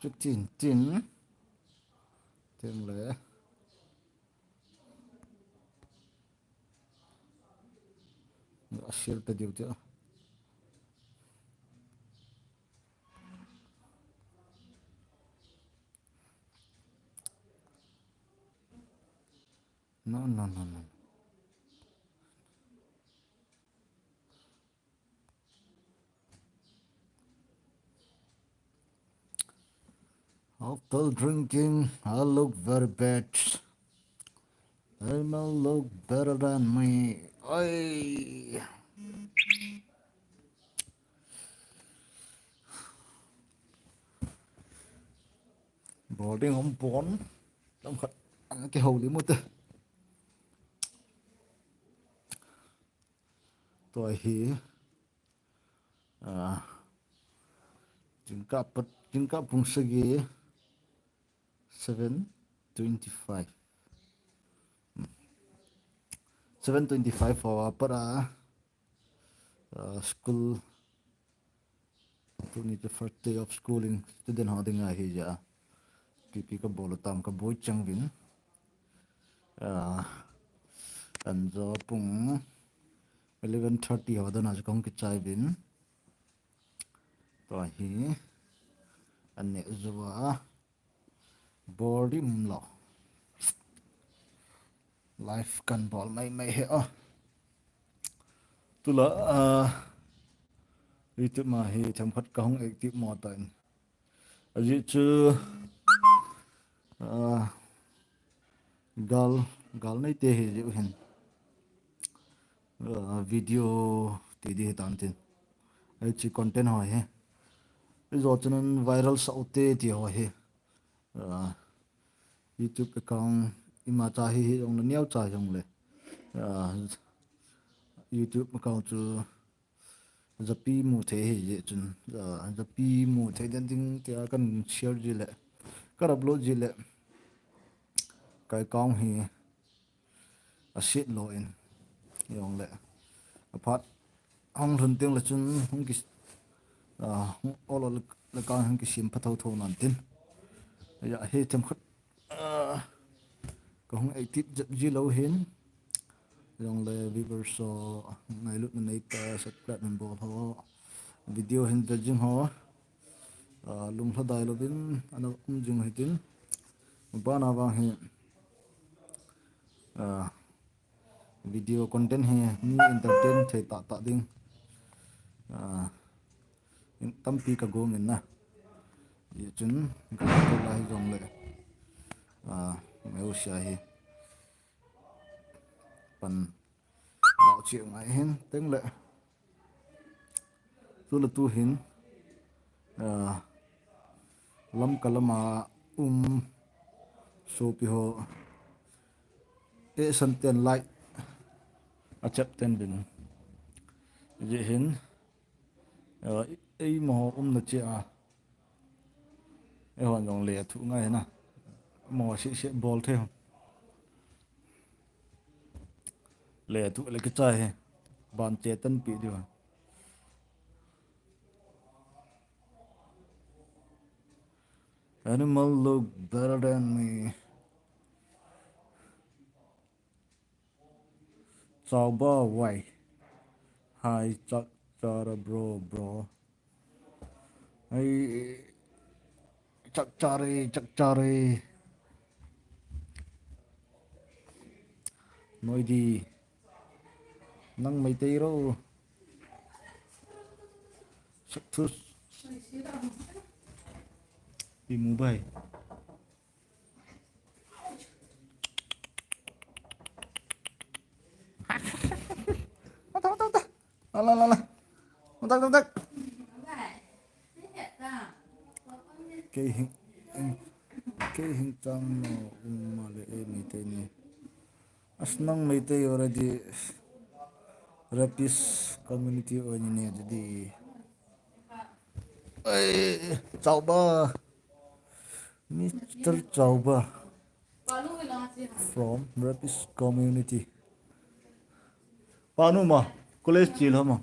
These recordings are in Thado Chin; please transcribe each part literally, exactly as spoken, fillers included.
Chutin tin. Tin le. A share ta diu tia. No, no, no, no. After drinking, I look very bad. I will look better than me. Oi. Boarding home pon. Tam khat ang ke holi mo te. Tua hi. Ah, jingkah pat, jingkah pung sagi, seven twenty-five. Hmm. Seven twenty-five ho a pat a, ah, school, tuni chu first day of schooling, student ho dinga hi ja. Pipi ka bol tam ka boi chang vin. Ah, an jo pung eleven thirty ho dana chu kong kichai vin. Tua hi, an ne zuwa, bol dim lo. Live kan bol mai mai he o. Tula, ah, YouTube ma hi themkhat ka hung active mo ta in. Ajeh chu, ah, gal, gal nei te hi jeh u hin. Ah, video ti di hi tan tin. Ai chi content ho hi. Ijo chun viral sa u te ti ho hi. Ah, YouTube account ima cha hi hi jong le neo cha jong le. Ah, YouTube account chu japi mu thei hi jeh chun, ah, japi mu thei den ding tia kan share ji le, kan upload ji le, ka account hi a set lo in, jong le, a phat hong lhun teng le chun hong ki, ah, hong ol ol le, le kan hong kisem pha tho tho nan tin. Ya, hi themkhat, ah, ka hung active jep ji lo hin. Jong le viewers ho ngailutna nei ta, subscribe min bol ho. Video hin vet jing ho. Ah, lunglhadai lovin ana um jing hitin. Bana vang hi, ah, video content hi mi entertain thei tah tah ding. Ah, in tampi ka gong in na. Ye chun, ka ko la hi jong le. Ah, meu sia hi. Pan lau chi ngai hin teng le. Tu le tu hin, ah, lam ka lama um sopi ho. E san ten like. A chep ten bin. Ye hin. Eimaho umna chea, eihon jong le thu ngai na. Mo si si bol the. Le thu le kichai he. Ban che tan pi diu. Animal look better than me. Chauba wai. Hi, Chak Chara bro, bro. Hi, Chak Chari, Chak Chari. Noidi. Nang Meitei ro. Sakthus. Imu bai. Mata, mata, mata. Ala, ala, ala. Mata, mata, mata. Kei hing, kei hing tang no, um, ma le, eh, Meitei ni. As nang Meitei already. Rapist community o ni ne di. Ai, Chauba. Mister Chauba from Rapist community. Panu ma, college chil hama.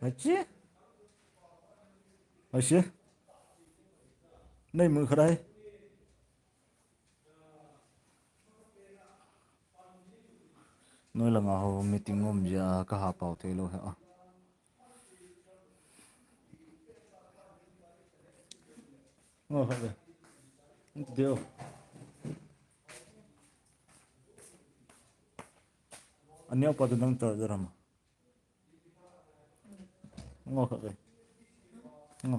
Achi. Achi. Nei mu kharai. Noi langa ho meeting um jia ka ha pau thei lou he a. Ngo khat le. Deu. Aneo pa tu nang ta dara ma. Ngo khat le. Ngo.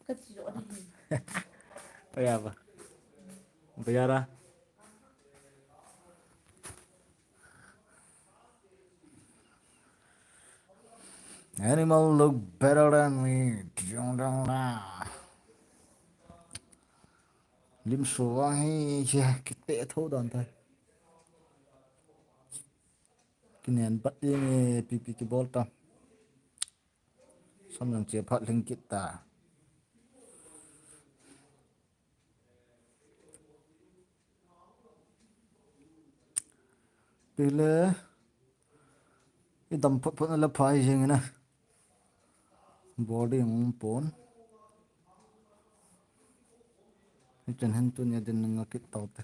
Ka chi jo ni. Aya ba. Ba ya ra. Animal look better than me. Jong dong la. Lim so wang hi che kite tho dan tai. Kinen bat ye nge pipi ki bol ta. Sam jong che phat leng kit ta. Pile, i dam phot phot na la phai jeng na. Body ng pon. Chen hen tu nia din nga kit tau te.